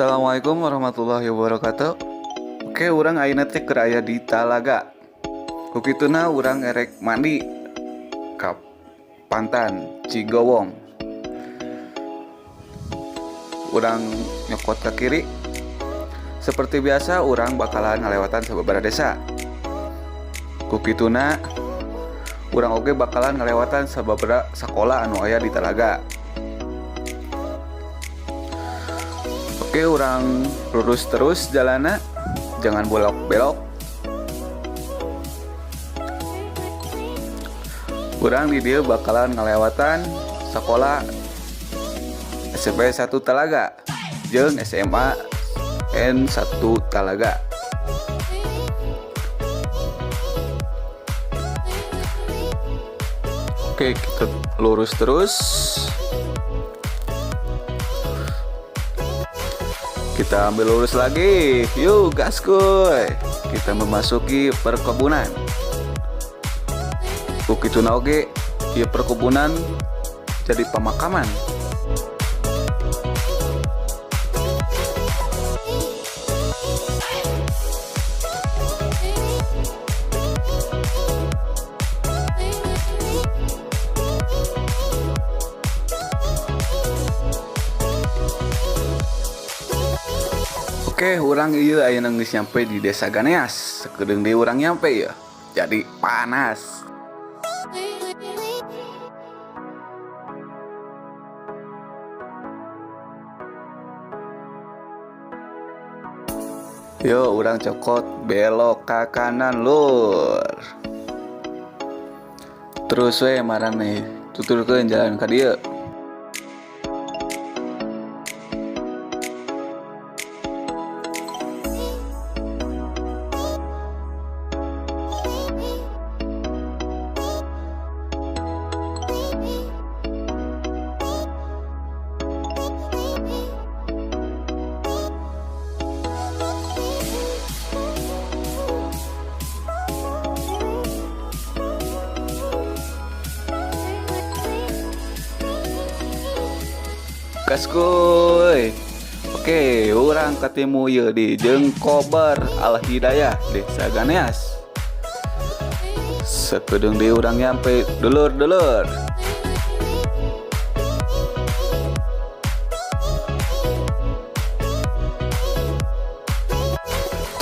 Assalamualaikum warahmatullahi wabarakatuh. Oke, urang ayeuna teh keur aya di Talaga. Ku kituna urang erek mandi ka Pantan Cigowong. Urang nyokot ke kiri. Seperti biasa urang bakalan ngalewatan sababaraha desa. Ku kituna urang oge bakalan ngalewatan sababaraha sakola anu aya di Talaga. Oke, urang lurus terus jalanna, jangan bolok-belok. Urang di dieu bakalan ngalewatan sekolah SMP 1 Talaga jeung SMA N1 Talaga. Oke, kita lurus terus. Kita ambil lurus lagi. Yuk, gas kuy. Kita memasuki perkebunan. Ku kituna oge ieu perkebunan jadi pemakaman. Oke, urang ieu ayeuna geus nyampe di Desa Ganeas. Sakedeung deui urang nyampe ya. Jadi panas. Yo, urang cokot belok ke kanan lur. Terus we maraneh tuturkeun jalan ka dieu. Gas kuy. Oke, urang ketemu ieu di Jengkober Al Hidayah Desa Ganeas. Sakedeung deui urang nyampe dulur-dulur.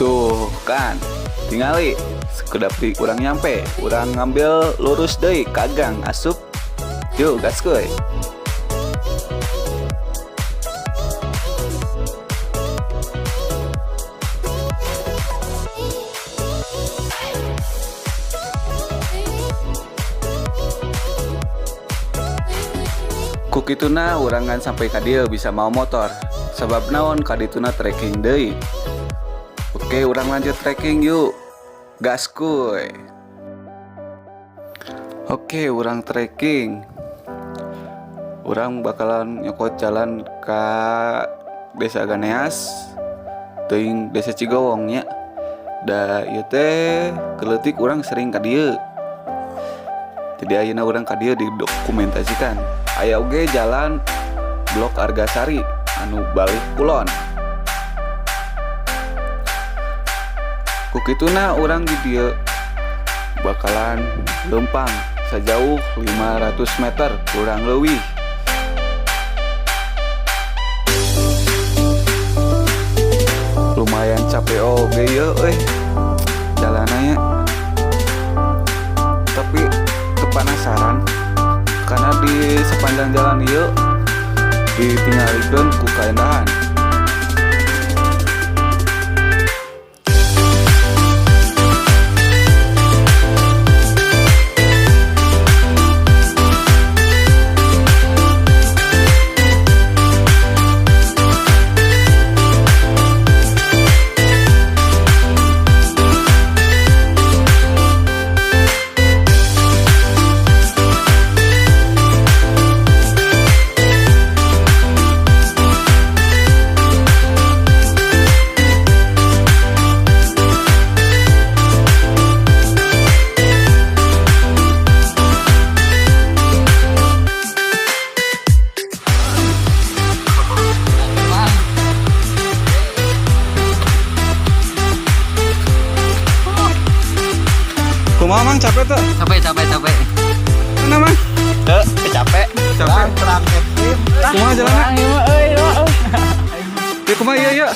Tuh kan, tingali sekedap di urang nyampe, urang ngambil lurus deui ka gang asup. Yuk gas kuy. Ku kituna urangan sampai ka dieu bisa mau motor. Sebab naon ka dituna trekking deui. Oke, urang lanjut trekking yuk. Gas kuy. Oke, urang trekking. Urang bakalan nyokot jalan ka Desa Ganeas teuing Desa Cigowong nya. Da ieu teh keleutik urang sering ka dieu. Jadi ayeuna urang ka dieu didokumentasikan. Aya oge jalan Blok Argasari anu balik kulon. Ku kituna urang di dieu bakalan leumpang sejauh 500 meter kurang leuwih. Lumayan capek oge ye euy jalanannya. Tapi kepanasaran karena di sepanjang jalan ieu ditinggalikeun ku kaendahan. Kumaha, Mang, capek tuh? Capek, capek, capek. Mana, Mang? Tuh, capek. Capek. Terang ekstrim. Kumaha jalanna? Ya kumaha, iya iya.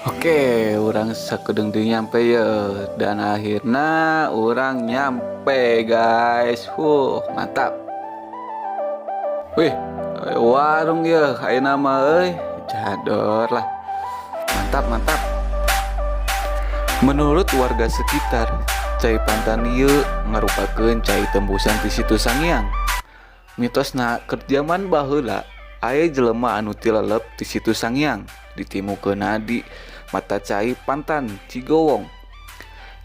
Oke, urang sakedeung deui nyampe ya, dan akhirnya urang nyampe, guys. Huh, mantap. Wih, warung ya, ayeuna mah euy, jador lah. Mantap, mantap. Menurut warga sekitar, cai Pantan ieu ngarupakeun cai tembusan ti Situ Sangiang. Mitosna keur jaman baheula aya jelema anu tilelep ti Situ Sangiang ditimukeunna di mata cai Pantan Cigowong.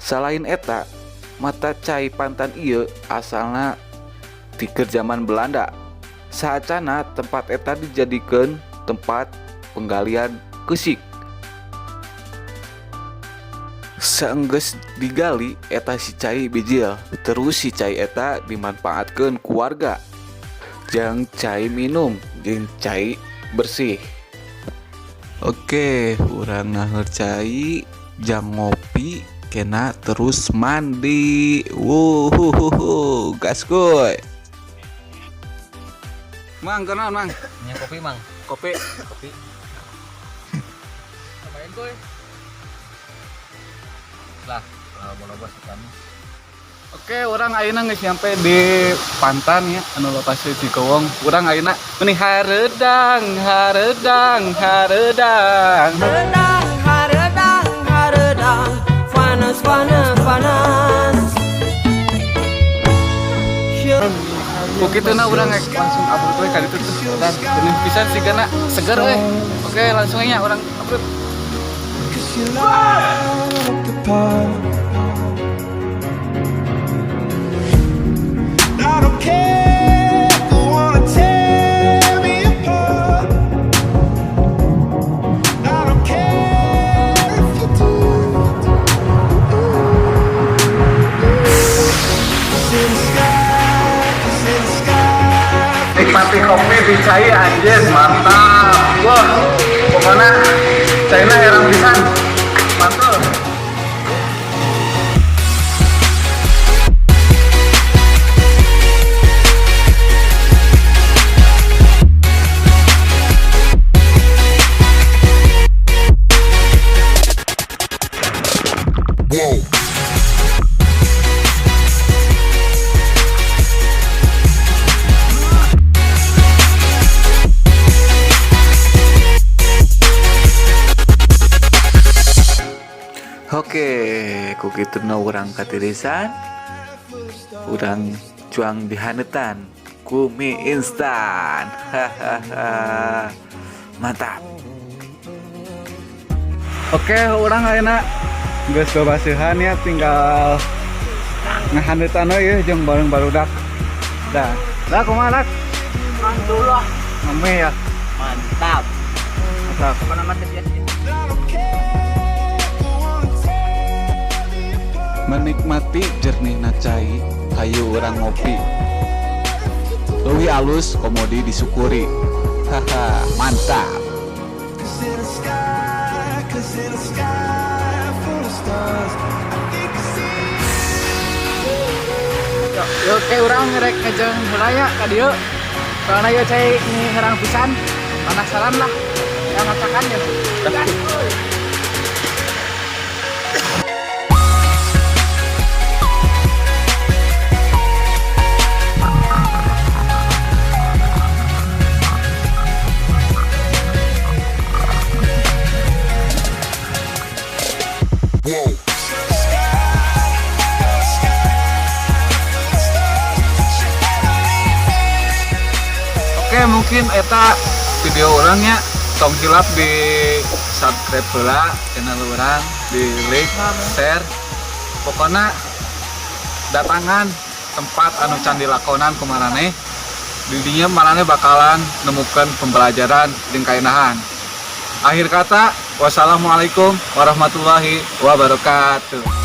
Salain eta, mata cai Pantan ieu asalna ti keur jaman Belanda. Saacana tempat eta dijadikeun tempat penggalian keusik. Saenggeus digali eta si cai bijil, terus si cai eta dimanfaatkeun ku warga jang cai minum jeung cai bersih. Oke, urang ngaheur cai jang ngopi kena terus mandi. Wuhuhuhu, gas kuy. Mang, kenal, Mang? Nya kopi, Mang. Kopi. Kopi. Ngapain kuy? Lah, bola sih kami. Oke, urang ayeuna geus nyampe di Pantan ya, anu lokasi Cigowong. Urang ayeuna meni hareudang, hareudang, hareudang. Hareudang, hareudang, hareudang, panas, panas, panas. Ku kituna urang rek langsung upload we ka ditu tuh. Dan benih pisan sigana seger we. Oke, langsung aja urang upload. 'Cause you light up the path. I don't care if you wanna tear me apart. I don't care if you do. 'Cause in the sky, 'cause in the sky. Nikmati kopi di cai, anjir, mantap. Wah, pokoknya caina herang pisan. Mantul. Oke, ku kituna urang katirisan, urang cuang dihaneutan ku mie instan. Hahaha. Mantap. Oke, urang ayeuna geus babaseuhan ya, tinggal ngahaneutan we ya jeung bareng barudak. Dah. Dah kumaha, Dak? Mantul lah. Ngome ya. Mantap. Mantap. Apa nama teh? I don't care if you wanna tear me apart. Menikmati jernihna cai, hayu urang ngopi. Leuwih alus komodi disyukuri. Haha, mantap. 'Cause in the sky, 'cause in the sky full of stars, I think I see. Yo, oke, urang rek ngejeng heula ya ka dieu. Soalna ieu cai ini herang pisan. Penasaran lah. Yang masakan ya. Gas. Oke, mungkin eta video urang nya. Tong hilap di subscribe heula channel urang, di like, share. Pokoknya datangan tempat anu can dilakonan ku maraneh. Di dinya maraneh bakalan nemukan pembelajaran jeung kaindahan. Akhir kata, wassalamualaikum warahmatullahi wabarakatuh.